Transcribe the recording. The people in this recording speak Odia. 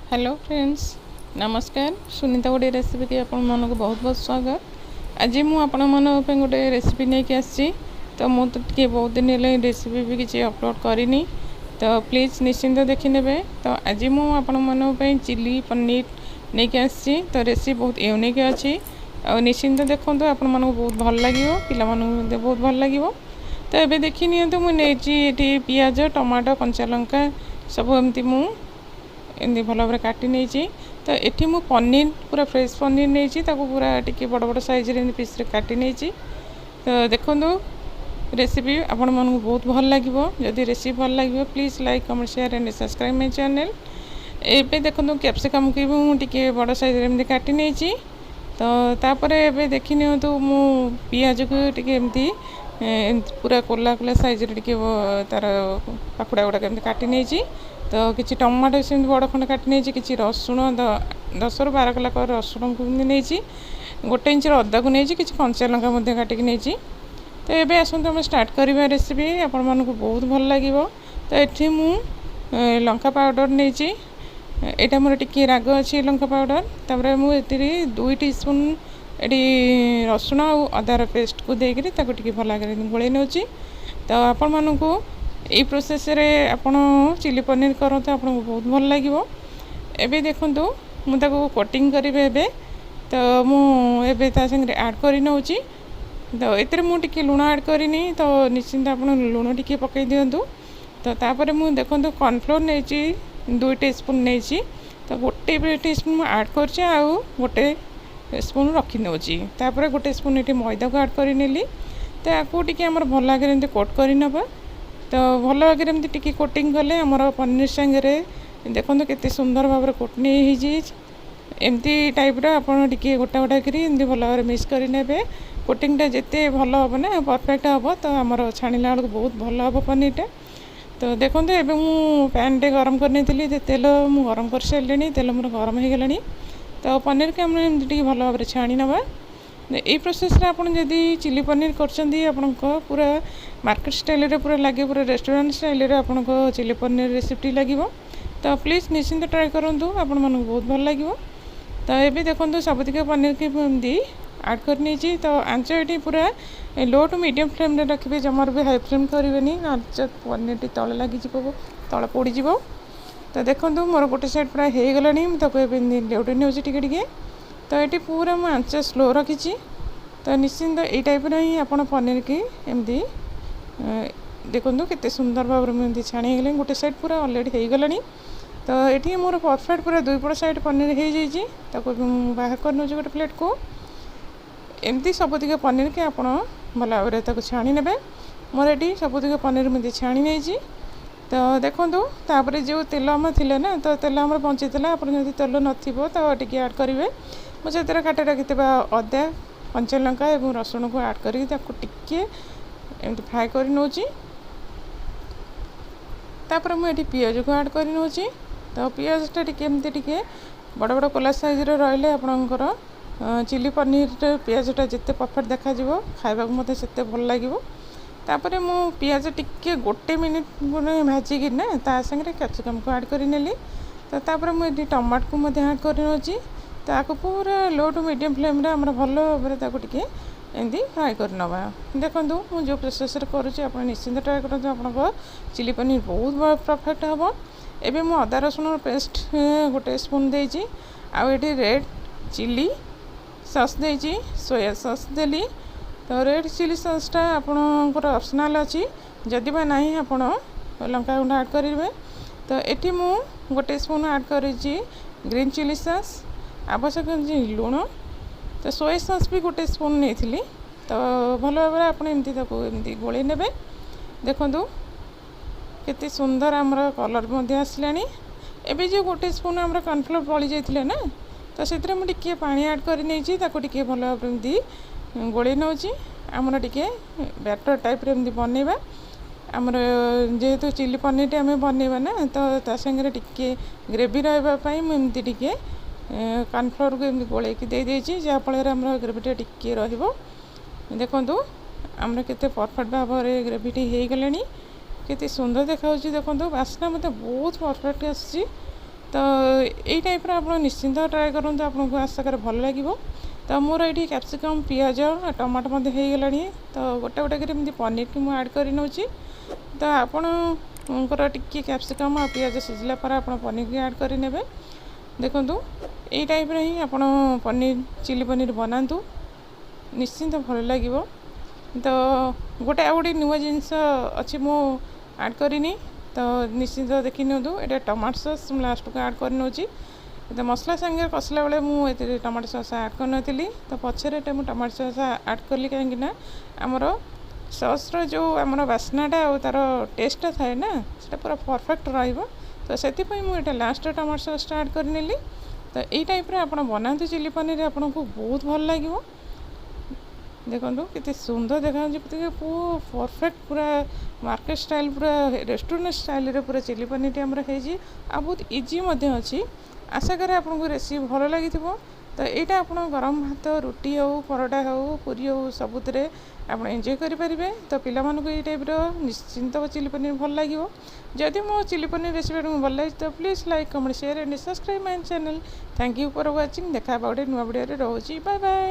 ହ୍ୟାଲୋ ଫ୍ରେଣ୍ଡସ୍, ନମସ୍କାର। ସୁନିତା ଓଡ଼ିଆ ରେସିପିକି ଆପଣମାନଙ୍କୁ ବହୁତ ବହୁତ ସ୍ୱାଗତ। ଆଜି ମୁଁ ଆପଣମାନଙ୍କ ପାଇଁ ଗୋଟେ ରେସିପି ନେଇକି ଆସିଛି। ତ ମୁଁ ତ ଟିକେ ବହୁତ ଦିନ ହେଲାଣି ରେସିପି ବି କିଛି ଅପଲୋଡ଼ କରିନି, ତ ପ୍ଲିଜ୍ ନିଶ୍ଚିନ୍ତ ଦେଖିନେବେ। ତ ଆଜି ମୁଁ ଆପଣମାନଙ୍କ ପାଇଁ ଚିଲି ପନିର ନେଇକି ଆସିଛି। ତ ରେସିପି ବହୁତ ୟୁନିକ୍ ଅଛି ଆଉ ନିଶ୍ଚିନ୍ତ ଦେଖନ୍ତୁ, ଆପଣମାନଙ୍କୁ ବହୁତ ଭଲ ଲାଗିବ, ପିଲାମାନଙ୍କୁ ମଧ୍ୟ ବହୁତ ଭଲ ଲାଗିବ। ତ ଏବେ ଦେଖି ନିଅନ୍ତୁ, ମୁଁ ନେଇଛି ଏଠି ପିଆଜ, ଟମାଟୋ, କଞ୍ଚା ଲଙ୍କା ସବୁ ଏମିତି ମୁଁ ଏମିତି ଭଲ ଭାବରେ କାଟି ନେଇଛି। ତ ଏଠି ମୁଁ ପନିର, ପୁରା ଫ୍ରେଶ୍ ପନିର ନେଇଛି, ତାକୁ ପୁରା ଟିକେ ବଡ଼ ବଡ଼ ସାଇଜ୍ରେ ଏମିତି ପିସ୍ରେ କାଟି ନେଇଛି। ତ ଦେଖନ୍ତୁ ରେସିପି, ଆପଣମାନଙ୍କୁ ବହୁତ ଭଲ ଲାଗିବ। ଯଦି ରେସିପି ଭଲ ଲାଗିବ, please like, comment, share and subscribe my channel. ଏବେ ଦେଖନ୍ତୁ, କ୍ୟାପ୍ସିକମ୍କି ବି ମୁଁ ଟିକେ ବଡ଼ ସାଇଜ୍ରେ ଏମିତି କାଟି ନେଇଛି। ତ ତାପରେ ଏବେ ଦେଖି ନିଅନ୍ତୁ, ମୁଁ ପିଆଜକୁ ଟିକେ ଏମିତି ଏମିତି ପୁରା କୋଲା କୋଲା ସାଇଜ୍ରେ ଟିକେ ତା'ର ପାଖୁଡ଼ା ଗୁଡ଼ାକ ଏମିତି କାଟି ନେଇଛି। ତ କିଛି ଟମାଟୋ ସେମିତି ବଡ଼ ଖଣ୍ଡ କାଟି ନେଇଛି। କିଛି ରସୁଣ, 10ରୁ 12 କୋଲା ରସୁଣକୁ ଏମିତି ନେଇଛି। 1 ଇଞ୍ଚର ଅଦାକୁ ନେଇଛି। କିଛି କଞ୍ଚା ଲଙ୍କା ମଧ୍ୟ କାଟିକି ନେଇଛି। ତ ଏବେ ଆସନ୍ତୁ, ଆମେ ଷ୍ଟାର୍ଟ କରିବା ରେସିପି। ଆପଣମାନଙ୍କୁ ବହୁତ ଭଲ ଲାଗିବ। ତ ଏଠି ମୁଁ ଲଙ୍କା ପାଉଡ଼ର ନେଇଛି। ଏଇଟା ମୋର ଟିକିଏ ରାଗ ଅଛି ଲଙ୍କା ପାଉଡ଼ର। ତାପରେ ମୁଁ ଏଥିରେ 2 ଟି ସ୍ପୁନ୍ ଏଠି ରସୁଣ ଆଉ ଅଦାର ପେଷ୍ଟକୁ ଦେଇକରି ତାକୁ ଟିକେ ଭଲ ଭାବରେ ଗୋଳେଇ ନେଉଛି। ତ ଆପଣମାନଙ୍କୁ ଏଇ ପ୍ରୋସେସ୍ରେ ଆପଣ ଚିଲି ପନିର କରନ୍ତୁ, ଆପଣଙ୍କୁ ବହୁତ ଭଲ ଲାଗିବ। ଏବେ ଦେଖନ୍ତୁ, ମୁଁ ତାକୁ କୋଟିଂ କରିବି ଏବେ। ତ ମୁଁ ଏବେ ତା ସାଙ୍ଗରେ ଆଡ଼୍ କରି ନେଉଛି। ତ ଏଥିରେ ମୁଁ ଟିକେ ଲୁଣ ଆଡ଼୍ କରିନି, ତ ନିଶ୍ଚିନ୍ତ ଆପଣ ଲୁଣ ଟିକେ ପକାଇ ଦିଅନ୍ତୁ। ତ ତାପରେ ମୁଁ ଦେଖନ୍ତୁ, କର୍ଣ୍ଣଫ୍ଲୋର୍ ନେଇଛି, 2 ଟି ସ୍ପୁନ୍ ନେଇଛି। ତ 1 ଟି ସ୍ପୁନ୍ ମୁଁ ଆଡ଼୍ କରିଛି ଆଉ 1 ସ୍ପୁନ୍ ରଖି ନେଉଛି। ତାପରେ 1 ସ୍ପୁନ୍ ଏଠି ମଇଦାକୁ ଆଡ଼୍ କରିନେଲି। ତ ଆକୁ ଟିକେ ଆମର ଭଲ ଭାବରେ ଏମିତି କୋଟ୍ କରିନେବା। ତ ଭଲ ଭାବରେ ଏମିତି ଟିକେ କୋଟିଂ କଲେ ଆମର ପନିର ସାଙ୍ଗରେ ଦେଖନ୍ତୁ କେତେ ସୁନ୍ଦର ଭାବରେ କୋଟିଂ ହେଇଯାଇଛି। ଏମିତି ଟାଇପ୍ର ଆପଣ ଟିକେ ଗୋଟା ଗୋଟା କରି ଏମିତି ଭଲ ଭାବରେ ମିକ୍ସ କରିନେବେ। କୋଟିଂଟା ଯେତେ ଭଲ ହେବ ନା, ପରଫେକ୍ଟ ହେବ, ତ ଆମର ଛାଣିଲା ବେଳକୁ ବହୁତ ଭଲ ହେବ ପନିରଟା। ତ ଦେଖନ୍ତୁ, ଏବେ ମୁଁ ପ୍ୟାନ୍ଟେ ଗରମ କରିନେଇଥିଲି। ତେଲ ମୁଁ ଗରମ କରିସାରିଲିଣି, ତେଲ ମୋର ଗରମ ହେଇଗଲାଣି। ତ ପନିରକୁ ଆମେ ଏମିତି ଟିକେ ଭଲ ଭାବରେ ଛାଣି ନେବା। ଏଇ ପ୍ରୋସେସ୍ରେ ଆପଣ ଯଦି ଚିଲି ପନିର କରୁଛନ୍ତି, ଆପଣଙ୍କ ପୁରା ମାର୍କେଟ ଷ୍ଟାଇଲରେ ପୁରା ଲାଗିବ, ପୁରା ରେଷ୍ଟୁରାଣ୍ଟ ଷ୍ଟାଇଲରେ ଆପଣଙ୍କ ଚିଲି ପନିର ରେସିପିଟି ଲାଗିବ। ତ ପ୍ଲିଜ୍ ନିଶ୍ଚିନ୍ତ ଟ୍ରାଏ କରନ୍ତୁ, ଆପଣମାନଙ୍କୁ ବହୁତ ଭଲ ଲାଗିବ। ତ ଏବେ ଦେଖନ୍ତୁ, ସବୁତିକ ପନିରକି ମୁଁ ଏମିତି ଆଡ଼୍ କରିନେଇଛି। ତ ଆଞ୍ଚ ଏଠି ପୁରା ଲୋ ଟୁ ମିଡ଼ିୟମ୍ ଫ୍ଲେମ୍ରେ ରଖିବେ, ଜମାରୁ ବି ହାଇ ଫ୍ଲେମ୍ କରିବେନି, ନଚେତ୍ ପନିରଟି ତଳେ ଲାଗିଯିବ, ତଳେ ପୋଡ଼ିଯିବ। ତ ଦେଖନ୍ତୁ, ମୋର ଗୋଟେ ସାଇଡ଼୍ ପୁରା ହେଇଗଲାଣି। ମୁଁ ତାକୁ ଏବେ ଲେଉଟେଇ ନେଉଛି ଟିକେ ଟିକେ। ତ ଏଠି ପୁରା ମୁଁ ଆଞ୍ଚ ସ୍ଲୋ ରଖିଛି। ତ ନିଶ୍ଚିନ୍ତ ଏଇ ଟାଇପ୍ର ହିଁ ଆପଣ ପନିରକି ଏମିତି ଦେଖନ୍ତୁ, କେତେ ସୁନ୍ଦର ଭାବରେ ମୁଁ ଏମିତି ଛାଣି ହେଇଗଲାଣି। ଗୋଟେ ସାଇଡ଼୍ ପୁରା ଅଲରେଡ଼ି ହେଇଗଲାଣି। ତ ଏଠି ମୋର ପରଫେକ୍ଟ ପୁରା ଦୁଇ ପଟ ସାଇଡ଼୍ ପନିର ହେଇଯାଇଛି। ତାକୁ ମୁଁ ବାହାର କରିନେଉଛି ଗୋଟେ ପ୍ଲେଟ୍କୁ। ଏମିତି ସବୁତିକ ପନିରକି ଆପଣ ଭଲ ଭାବରେ ତାକୁ ଛାଣି ନେବେ। ମୋର ଏଠି ସବୁତିକ ପନିର ମୁଁ ଏମିତି ଛାଣି ନେଇଛି। ତ ଦେଖନ୍ତୁ, ତାପରେ ଯେଉଁ ତେଲ ଆମର ଥିଲା ନା, ତ ତେଲ ଆମର ବଞ୍ଚିଥିଲା। ଆପଣ ଯଦି ତେଲ ନଥିବ ତ ଟିକେ ଆଡ଼୍ କରିବେ। ମୁଁ ସେଥିରେ କାଟି ରଖିଥିବା ଅଦା, କଞ୍ଚା ଲଙ୍କା ଏବଂ ରସୁଣକୁ ଆଡ଼୍ କରିକି ତାକୁ ଟିକିଏ ଏମିତି ଫ୍ରାଏ କରି ନେଉଛି। ତାପରେ ମୁଁ ଏଠି ପିଆଜକୁ ଆଡ଼୍ କରି ନେଉଛି। ତ ପିଆଜଟା ଟିକେ ଏମିତି ଟିକେ ବଡ଼ ବଡ଼ କୋଲା ସାଇଜ୍ର ରହିଲେ ଆପଣଙ୍କର ଚିଲି ପନିରରେ ପିଆଜଟା ଯେତେ ପରଫେକ୍ଟ ଦେଖାଯିବ, ଖାଇବାକୁ ମଧ୍ୟ ସେତେ ଭଲ ଲାଗିବ। ତାପରେ ମୁଁ ପିଆଜ ଟିକେ 1 ମିନିଟ୍ ଭାଜିକିନା ତା ସାଙ୍ଗରେ କ୍ୟାପ୍ସିକମ୍କୁ ଆଡ଼୍ କରିନେଲି। ତ ତାପରେ ମୁଁ ଏଠି ଟମାଟୋକୁ ମଧ୍ୟ ଆଡ଼୍ କରି ନେଉଛି। ତାକୁ ପୁରା ଲୋ ଟୁ ମିଡ଼ିୟମ୍ ଫ୍ଲେମ୍ରେ ଆମର ଭଲ ଭାବରେ ତାକୁ ଟିକେ ଏମିତି ଫ୍ରାଏ କରିନେବା। ଦେଖନ୍ତୁ, ମୁଁ ଯେଉଁ ପ୍ରୋସେସ୍ରେ କରୁଛି, ଆପଣ ନିଶ୍ଚିନ୍ତ ଟ୍ରାଏ କରନ୍ତୁ, ଆପଣଙ୍କ ଚିଲି ପନିର ବହୁତ ପରଫେକ୍ଟ ହେବ। ଏବେ ମୁଁ ଅଦା ରସୁଣ ପେଷ୍ଟ 1 ସ୍ପୁନ୍ ଦେଇଛି ଆଉ ଏଠି ରେଡ଼୍ ଚିଲି ସସ୍ ଦେଇଛି, ସୋୟା ସସ୍ ଦେଲି। ତ ରେଡ଼୍ ଚିଲି ସସ୍ଟା ଆପଣଙ୍କର ଅପସନାଲ୍ ଅଛି, ଯଦି ବା ନାହିଁ ଆପଣ ଲଙ୍କା ଗୁଣ୍ଡ ଆଡ଼୍ କରିବେ। ତ ଏଠି ମୁଁ 1 ସ୍ପୁନ୍ ଆଡ଼୍ କରିଛି ଗ୍ରୀନ୍ ଚିଲି ସସ୍, ଆବଶ୍ୟକ ଲୁଣ। ତ ସୋୟା ସସ୍ ବି 1 ସ୍ପୁନ୍ ନେଇଥିଲି। ତ ଭଲ ଭାବରେ ଆପଣ ଏମିତି ତାକୁ ଏମିତି ଗୋଳେଇ ନେବେ। ଦେଖନ୍ତୁ, କେତେ ସୁନ୍ଦର ଆମର କଲର୍ ମଧ୍ୟ ଆସିଲାଣି। ଏବେ ଯେଉଁ 1 ସ୍ପୁନ୍ ଆମର କର୍ଣ୍ଣଫ୍ଲୋର୍ ବଳି ଯାଇଥିଲା ନା, ତ ସେଥିରେ ମୁଁ ଟିକିଏ ପାଣି ଆଡ଼୍ କରି ନେଇଛି। ତାକୁ ଟିକିଏ ଭଲ ଭାବରେ ଏମିତି ଗୋଳେଇ ନେଉଛି। ଆମର ଟିକେ ବ୍ୟାଟର୍ ଟାଇପ୍ର ଏମିତି ବନେଇବା। ଆମର ଯେହେତୁ ଚିଲି ପନିରଟି ଆମେ ବନେଇବା ନା, ତ ତା ସାଙ୍ଗରେ ଟିକିଏ ଗ୍ରେଭି ରହିବା ପାଇଁ ମୁଁ ଏମିତି ଟିକେ କର୍ଣ୍ଣଫ୍ଲୋର୍କୁ ଏମିତି ଗୋଳେଇକି ଦେଇଦେଇଛି, ଯାହାଫଳରେ ଆମର ଗ୍ରେଭିଟା ଟିକିଏ ରହିବ। ଦେଖନ୍ତୁ, ଆମର କେତେ ପରଫେକ୍ଟ ଭାବରେ ଗ୍ରେଭିଟି ହେଇଗଲାଣି, କେତେ ସୁନ୍ଦର ଦେଖାଯାଉଛି। ଦେଖନ୍ତୁ, ବାସ୍ନା ମଧ୍ୟ ବହୁତ ପରଫେକ୍ଟ ଆସୁଛି। ତ ଏଇ ଟାଇପ୍ର ଆପଣ ନିଶ୍ଚିନ୍ତ ଟ୍ରାଏ କରନ୍ତୁ, ଆପଣଙ୍କୁ ଆଶା କରେ ଭଲ ଲାଗିବ। ତ ମୋର ଏଇଠି କ୍ୟାପ୍ସିକମ୍, ପିଆଜ, ଟମାଟୋ ମଧ୍ୟ ହେଇଗଲାଣି। ତ ଗୋଟେ ଗୋଟେ କରି ଏମିତି ପନିରକି ମୁଁ ଆଡ଼୍ କରି ନେଉଛି। ତ ଆପଣଙ୍କର ଟିକେ କ୍ୟାପ୍ସିକମ୍ ଆଉ ପିଆଜ ସିଝିଲା ପରେ ଆପଣ ପନିରକି ଆଡ଼୍ କରିନେବେ। ଦେଖନ୍ତୁ, ଏଇ ଟାଇପ୍ର ହିଁ ଆପଣ ପନିର ଚିଲି ପନିର ବନାନ୍ତୁ, ନିଶ୍ଚିନ୍ତ ଭଲ ଲାଗିବ। ତ ଗୋଟେ ଆଉ ଗୋଟେ ନୂଆ ଜିନିଷ ଅଛି, ମୁଁ ଆଡ଼୍ କରିନି, ତ ନିଶ୍ଚିନ୍ତ ଦେଖି ନିଅନ୍ତୁ। ଏଇଟା ଟମାଟୋ ସସ୍ ମୁଁ ଲାଷ୍ଟକୁ ଆଡ଼୍ କରିନେଉଛି। ତ ମସଲା ସାଙ୍ଗରେ କଷିଲା ବେଳେ ମୁଁ ଏଥିରେ ଟମାଟୋ ସସ୍ ଆଡ଼୍ କରିନଥିଲି। ତ ପଛରେ ଏଇଟା ମୁଁ ଟମାଟୋ ସସ୍ ଆଡ଼୍ କଲି, କାହିଁକି ନା ଆମର ସସ୍ର ଯେଉଁ ଆମର ବାସ୍ନାଟା ଆଉ ତା'ର ଟେଷ୍ଟଟା ଥାଏ ନା, ସେଇଟା ପୁରା ପରଫେକ୍ଟ ରହିବ। ତ ସେଥିପାଇଁ ମୁଁ ଏଇଟା ଲାଷ୍ଟରେ ଟମାଟୋ ସସ୍ଟା ଆଡ଼୍ କରିନେଲି। ତ ଏଇ ଟାଇପ୍ର ଆପଣ ବନାନ୍ତୁ ଚିଲି ପନିର, ଆପଣଙ୍କୁ ବହୁତ ଭଲ ଲାଗିବ। ଦେଖନ୍ତୁ, କେତେ ସୁନ୍ଦର ଦେଖାଯାଉଛି, ପରଫେକ୍ଟ ପୁରା ମାର୍କେଟ ଷ୍ଟାଇଲ୍, ପୁରା ରେଷ୍ଟୁରାଣ୍ଟ ଷ୍ଟାଇଲ୍ରେ ପୁରା ଚିଲି ପନିରଟି ଆମର ହେଇଛି ଆଉ ବହୁତ ଇଜି ମଧ୍ୟ ଅଛି। ଆଶା କରେ ଆପଣଙ୍କୁ ରେସିପି ଭଲ ଲାଗିଥିବ। ତ ଏଇଟା ଆପଣ ଗରମ ଭାତ, ରୁଟି ହେଉ, ପରଟା ହେଉ, ପୁରୀ ହେଉ, ସବୁଥିରେ ଆପଣ ଏନ୍ଜୟ କରିପାରିବେ। ତ ପିଲାମାନଙ୍କୁ ଏଇ ଟାଇପ୍ର ନିଶ୍ଚିନ୍ତ ଚିଲି ପନିର ଭଲ ଲାଗିବ। ଯଦି ମୋ ଚିଲି ପନିର ରେସିପି ଆପଣଙ୍କୁ ଭଲ ଲାଗିଛି, ତ please like, comment, share and subscribe my channel. Thank you for watching. ଦେଖା ହେବା ଗୋଟେ ନୂଆ ଭିଡ଼ିଓରେ। ରହୁଛି, ବାଏ ବାଏ।